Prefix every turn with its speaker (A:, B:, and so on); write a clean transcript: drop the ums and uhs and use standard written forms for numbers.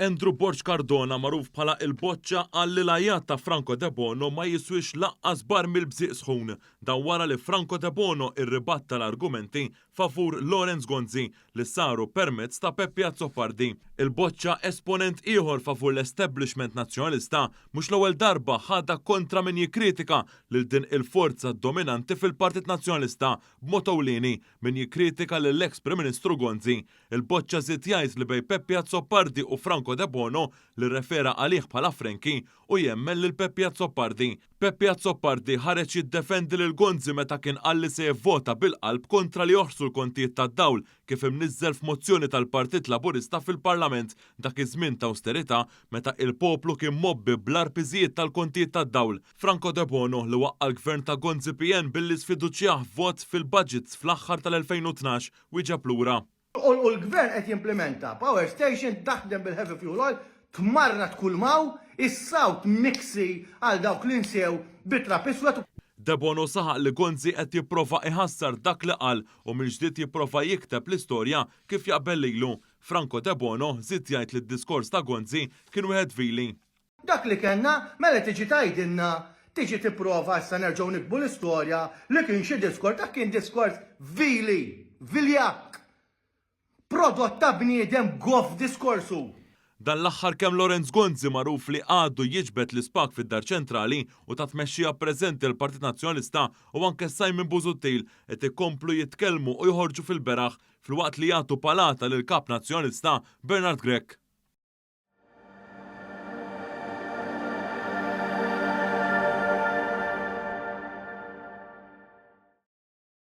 A: Andrew Borg Cardona magħruf bħala Il-Boċċa qal li l-għajjat ta' Franco Debono ma jiswiex laqqas barmil bżieq sħun. Dan wara li Franco Debono irribatta l-argumenti favur Lawrence Gonzi li saru permezz ta' Peppi Azzopardi. Il-Boċċa esponent ieħor favur l-establishment Nazzjonalista mhux l-ewwel darba ħadha kontra min jikkritika lil din il-forza dominanti fil-Partit Nazzjonalista b'mod ewlieni min jikkritika lill-eks Prim Ministru Gonzi. Il-Boċċa żied jgħid li bejn Peppi Azzopardi u Franco Debono, li rrefera għalih bħala Frankie, hu jemmen lil Peppi Azzopardi. Peppi Azzopardi ħareġ jiddefendi lil Gonzi meta kien qal li se jivvota bil-qalb kontra li joħrsu l-kontijiet tad-dawl kif imniżżel f'mozzjoni tal-Partit Laburista fil-Parlament dak iż-żmien ta' awsterità meta il-poplu kien mgħobbi bl-agħar piżijiet tal-kontijiet tad-dawl. Franco Debono li waqqa' l-Gvern ta' Gonzi PN billi sfiduċjah f'vot fil-budgets fl-aħħar tal-2012 wieġeb lura.
B: U l-Gvern qed jimplimenta power station taħdem bil-heavy fuel oil, tmarrad kull m'hawn, is-sawt miksi għal dawk li nsew bi trab iswed.
A: Debono saħaq li Gonzi qed jipprova iħassar dak li qal u mill-ġdid jipprova jikteb l-istorja kif jaqbel lilu. Franco Debono żied jgħid li d-diskors ta' Gonzi kien wieħed vili.
B: Dak li kellna, mela tiġi tgħidilna, tiġi tipprova issa nerġgħu niktbu l-istorja li kien xi diskors, dak kien diskors vili, viljakk. Prodott ta' bniedem goff diskorsu.
A: Dan l-aħħar kemm Lawrence Gonzi magħruf li għadu jiġbed l-ispag fid-Dar Ċentrali u ta' tmexxija preżenti l-Partit Nazzjonalista u anke Simon Busuttil qed ikomplu jitkellmu u joħorġu fil-beraħ filwaqt li jagħtu palata lill-Kap Nazzjonalista Bernard Grech.